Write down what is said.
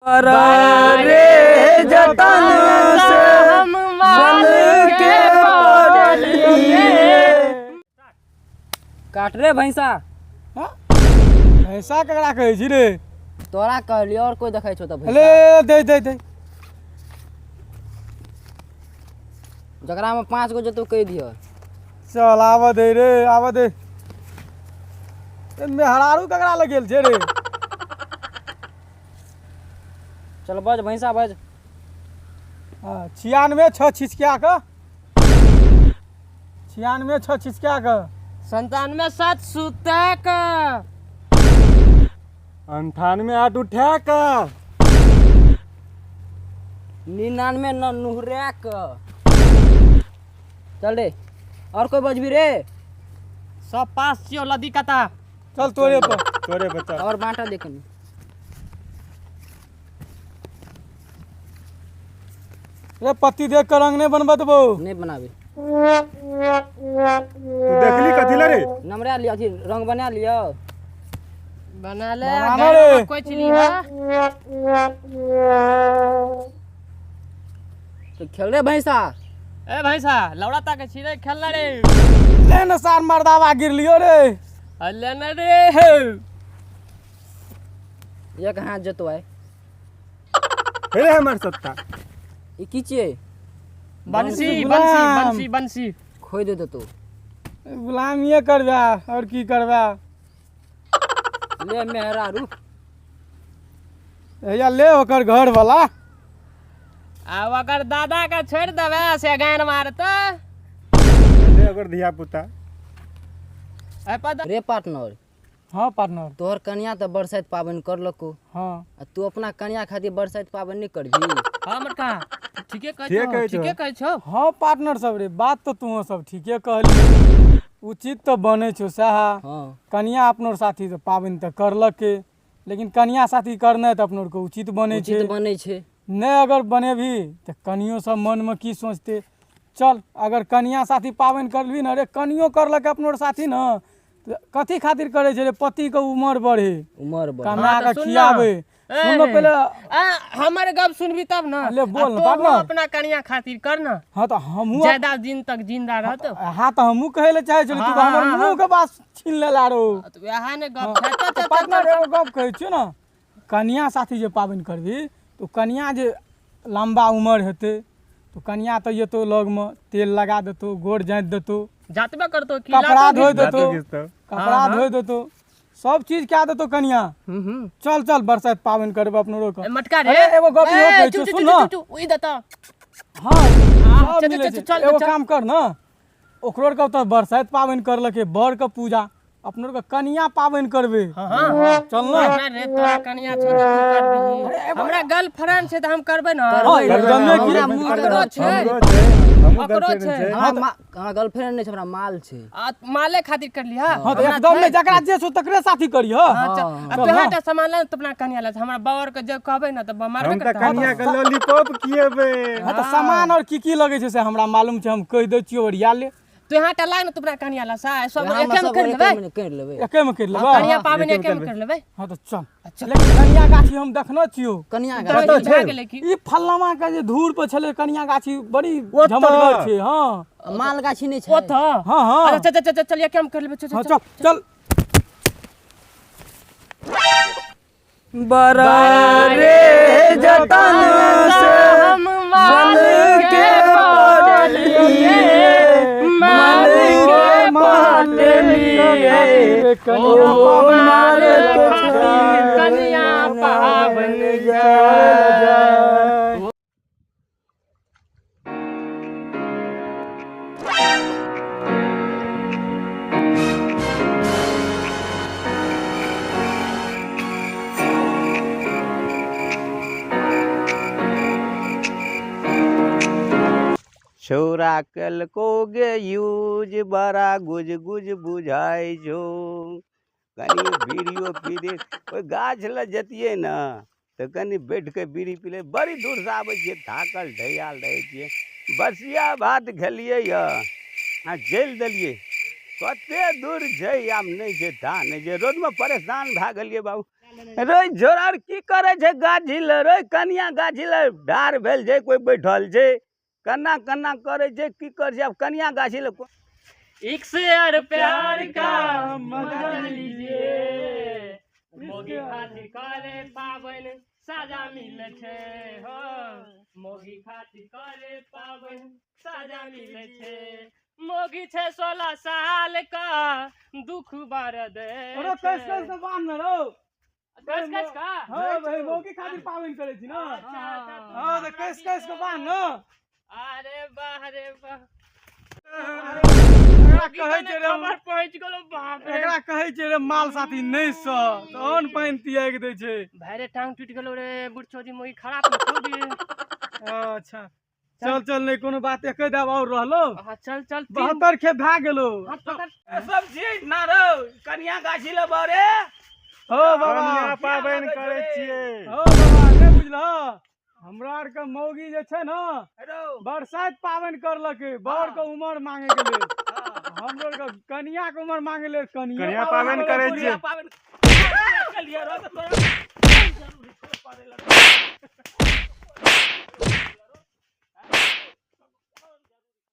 रे जतन से हम माल के पटलिए। काट रे भैंसा। हाँ? भैंसा ककरा कहै छी रे? तोरा कहलियो और कोई देखै छौ त भैंसा। ले दे दे दे। जकरा में 5 गो जेतौ कहि दिह। चल आबऽ दे रे, आबऽ दे। ए मेहरारू ककरा लग गेल छै रे? चल बज भैंसा बज। हाँ, 96 6 छिचकिया के। 96 6 छिचकिया के। 97 7 सुता के। 98 8 उठा के। 99 9 नुहुरा के। चल रे, और कोई बजबी रे? सब पास छियो लदी कता। चल तोरे पर, तोरे पर चल। और बांटा देखनी। रे पत्ती देख कर रंग नहीं बनबत बो। नहीं बनाबे। तू देखली कथी ले रे? नमरा लियो, अथी रंग बना लियो। बना ले, बनाना रे। कोई चली हा। तो खेल रे भैंसा। ए भैंसा लौड़ा ता के छी रे, खेल रे। ले न सार मर्दावा गिर लियो रे। अले न रे। एक हाथ जतो है। हे हमर सत्ता। ई की छियै? बंसी बंसी बंसी बंसी। खोइ दे देतो। गुलामिये करबा और की करबा। ले मेहरारू। हैया ले ओकर घर वाला। आ ओकर दादा के छोड़ देबे से गान मारता। ले ओकर धिया पुता। ए पद रे पार्टनर। हाँ पार्टनर। तोहर कन्या त बरसाइत पाबनि करलको। हाँ। आ तू अपना कन्या खातिर बरसाइत पाबनि नहीं करबी? हाँ मटका ठीके कहै छौ, ठीके कहै छौ। हाँ पार्टनर सब रे, बात तो तू सब ठीके कहली। उचित तो बनै छौ सएह। हाँ। कन्या अपनो साथी तो पाबनि तऽ करलके, लेकिन कन्या साथी करनाइ तऽ अपनो के उचित बनै छै। उचित बनै छै। नहि अगर बनेबही तऽ कनियो सब मनमे की सोचतै। चल अगर कन्या साथी पाबनि करबही ने रे, कनियो करलक अपनो साथी न, कथी खातिर करै छै रे? पति के उमर बढ़े, उमर बढ़े, कमा के खियाबे। सुन पहिले हमर गप सुनबी तब न। ले बोल न पार्टनर। अपना कन्या खातिर कर न। हाँ तो हमहू ज्यादा दिन तक जिंदा रहत। हाँ तो हमहू कहै ले चाहै छली, तू तो हमर मुंह के बात छीन लेला रो। तो वएह ने गप छै पार्टनर। एगो गप कहै छियौ न, कन्या साथी जे पाबनि करबी तो कन्या जे लम्बा उमर हेतै तो कन्या तऽ एतौ लगमे, तेल लगा देतौ, गोर जाँति देतौ, जातबे करतौ, कपड़ा धोइ देतौ, कपड़ा धोइ देतौ, सब चीज कए देतौ कन्या। चल चल बरसाइत पाबनि करबै अपनो रोक। मटका रे एगो गप इहो कहै छियौ, सुन न। ओइ देतौ। हाँ सब मिलै छै। एगो काम कर न, ओकरो के ओतऽ बरसाइत पाबनि करलकै, बर के पूजा, अपनो के कन्या पाबनि करबै। चल न रे, तोरा कन्या छौ त तू करबिही, हमरा गर्लफ्रेंड छै त हम करबै न। एकदमे छै, ओकरो छै। हमरा गर्लफ्रेंड नहि छै, हमरा माल छै। आ माले खातिर कर लिहा। हां त एकदम नहि, जकरा जे छौ तकरे साथी करिह। हां आ तोहरा टा सामान ले त अपना कन्या ले, हमरा बाबर के जे कहबै न त मारबे करतै। हम त कन्या के लॉलीपॉप खिएबै। हां त सामान और की की लगै छै से हमरा मालूम छै, हम कहि दै छियौ ओरिया ले। तू यहाँ टा लाग न, तू अपना कन्या ला सा सब एके में कर लेबै, कर लेबै, एके में कर लेबै, कन्या पाबनि एके में कर लेबै। हां त चल। लेकिन कन्या गाछी हम देखने छियौ। कन्या गाछी भए गेलै की? ई फल्लामा के जे धूर पर छलै कन्या गाछी, बड़ी झमटगर छै। हां माल गाछी नहि छै ओत। हां हां अच्छा चल चल चल एके में कर लेबै। चल चल चल। बरा रे जतन से हम माल के पटलिए, माल के पटलिए, ओ माल कन्या पावन जाय। छौरा केलको गे यूज, बड़ा गुज गुज बुझाइ छौ। कनि बीड़ियो पी दे, ओहि गाछ लग जतियै ने तऽ कनि बैठ कऽ बीड़ी पी ले। बड़ी दूरसँ आबै छियै, थाकल ढैयाल रहै छियै। बसिया भात खेलियै यऽ आ जलि देलियै। कते दूर छै, आब नहि छै, ता नहि छै। रोडमे परेशान भए गेलियै बाबू। रे झोरार की करै छै गाछी लए रे कनिया गाछी लए ढार भेल छै कोइ बैठल छै कन्ना कन्ना करै छै की करै छै आब कनिया गाछी लए एक से और प्यार का मजा लीजिए। मोगी खातिर करे पावन साजा मिले छै हो। मोगी खातिर करे पावन साजा मिले छै। मोगी छै 16 साल का दुख बार दे। अरे कस कस के बान्ह ने रौ। कस कस का? हाँ भाई, मौगी खातिर पाबनि करै छी ना। अच्छा, अच्छा। हाँ तऽ कस कस के बान्ह न। अरे वाह रे वाह। एकरा कहै छै रे खबर पहुंच गेलो बाप रे। एकरा कहै छै रे माल साथी नहि सह तऽ अन्न पानि तियाग दै छै। भाई रे टांग टूट गेलो रे बुढ़चोदी मोगी खराब न छोड़ी। अच्छा चल चल, नहि कोनो बात, एके दाब और रहलो। हाँ चल चल। 72 खेप भए गेलो। हाथ पकड़। सब चीज ना रौ कनिया गाछी लए बरे। हो बाबा, कनिया पाबनि करै छियै। हो बाबा, नहि बुझलह हमरा आरके मौगी जे छै ने बरसाइत पाबनि करलकै बर के उमर मांगे के लेल। हमरो आरके कनिया के उमर मांगे लेल कनिया कनिया पाबनि करै छियै। पाबनि